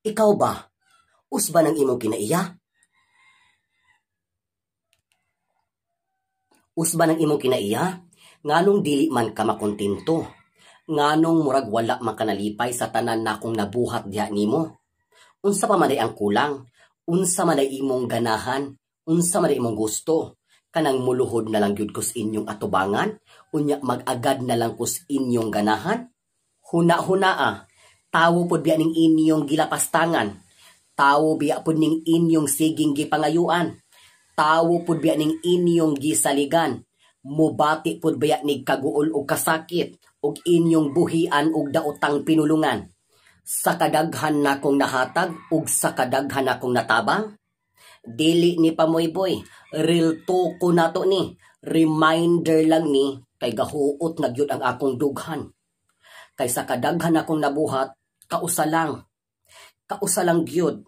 Ikaw ba? Usba ng imong kinaiya? Usba ng imong kinaiya? Nganong dili man ka makontento? Nganong murag wala man ka nalipay sa tanan nakong nabuhat diha nimo? Unsa pa man ay ang kulang? Unsa man ay imong ganahan? Unsa man ay imong gusto? Kanang muluhod na lang gyud kus inyong atubangan? Unya mag-agad na lang kus inyong ganahan? Huna-huna ah, tawo pod biya ning inyong gilapastangan. Tawo biya pod ning inyong siging gipangayuan. Tawo pud biya ning inyong gisaligan. Mubati pud biya nig kaguol og kasakit og inyong buhian og daotang pinulungan. Sa kadaghan nakong nahatag ug sa kadaghan nakong natabang, dili ni pamoyboy, real talk ko nato ni, reminder lang ni kay gahuot na gyud ang akong dughan. Kay sa kadaghan akong nabuhat, kausa lang gyud.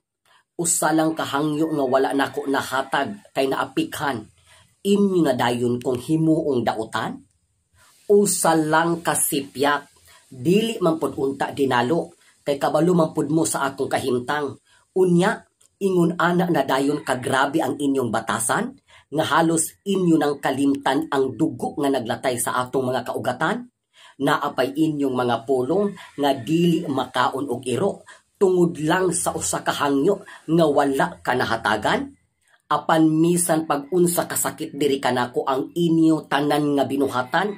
Usa lang kahangyo nga wala nako nahatag kay naapikhan. Inyo na dayon kung himuong dautan? Usa lang kasipyak, dili man pud unta dinalo, kay kabalo man pud mo sa akong kahimtang. Unya, ingon ana na dayon kagrabe ang inyong batasan, nga halos inyo nang kalimtan ang dugo nga naglatay sa atong mga kaugatan? Naapay inyong mga pulong nga dili makaon og iro, tungod lang sa usa ka hangyo nga wala ka nahatagan? Apan misan pag-unsa kasakit diri kanako ang inyo tanan nga binuhatan,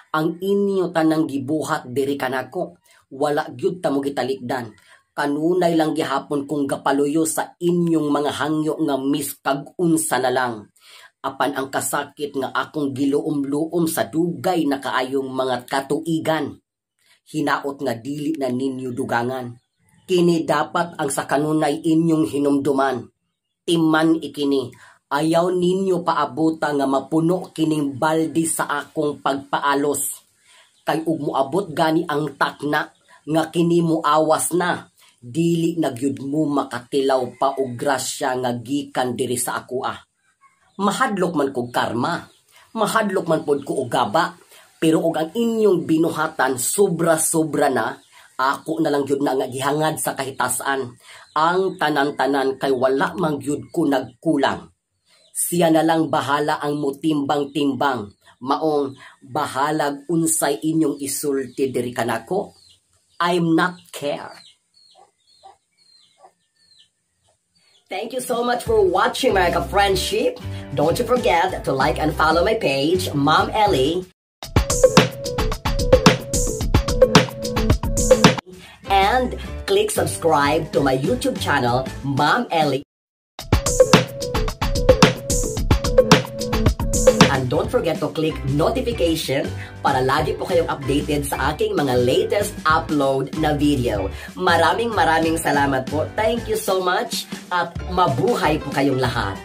ang inyo tanang gibuhat diri kanako, wala gyud ta mo gitalikdan. Kanunay lang gihapon kung gapaluyo sa inyong mga hangyo nga miskag unsa na lang. Apan ang kasakit nga akong giluom-luom sa dugay na kaayong mga katuigan, hinaot nga dili na ninyo dugangan. Kini dapat ang sa kanunay inyong hinumduman. Timan ikini, ayaw ninyo paabuta nga mapuno kining baldi sa akong pagpaalos. Kay ug moabot gani ang takna nga kini moawas na, dili na gyud mo makatilaw pa og grasya nga gikan diri sa akoa. Mahadlok man kog karma, mahadlok man pod ko og gaba, pero og ang inyong binuhatan sobra-sobra na, ako na lang gyud na nga gihangad sa kahitasan. Ang tanan-tanan kay wala man gyud ko nagkulang. Siya na lang bahala ang mutimbang-timbang. Maong bahalag unsay inyong isulti diri kanako. I'm not care. Thank you so much for watching, mga ka-friendship. Don't you forget to like and follow my page, Ma'am Ellie. And click subscribe to my YouTube channel, Ma'am Ellie. And don't forget to click notification para lagi po kayong updated sa aking mga latest upload na video. Maraming maraming salamat po. Thank you so much at mabuhay po kayong lahat.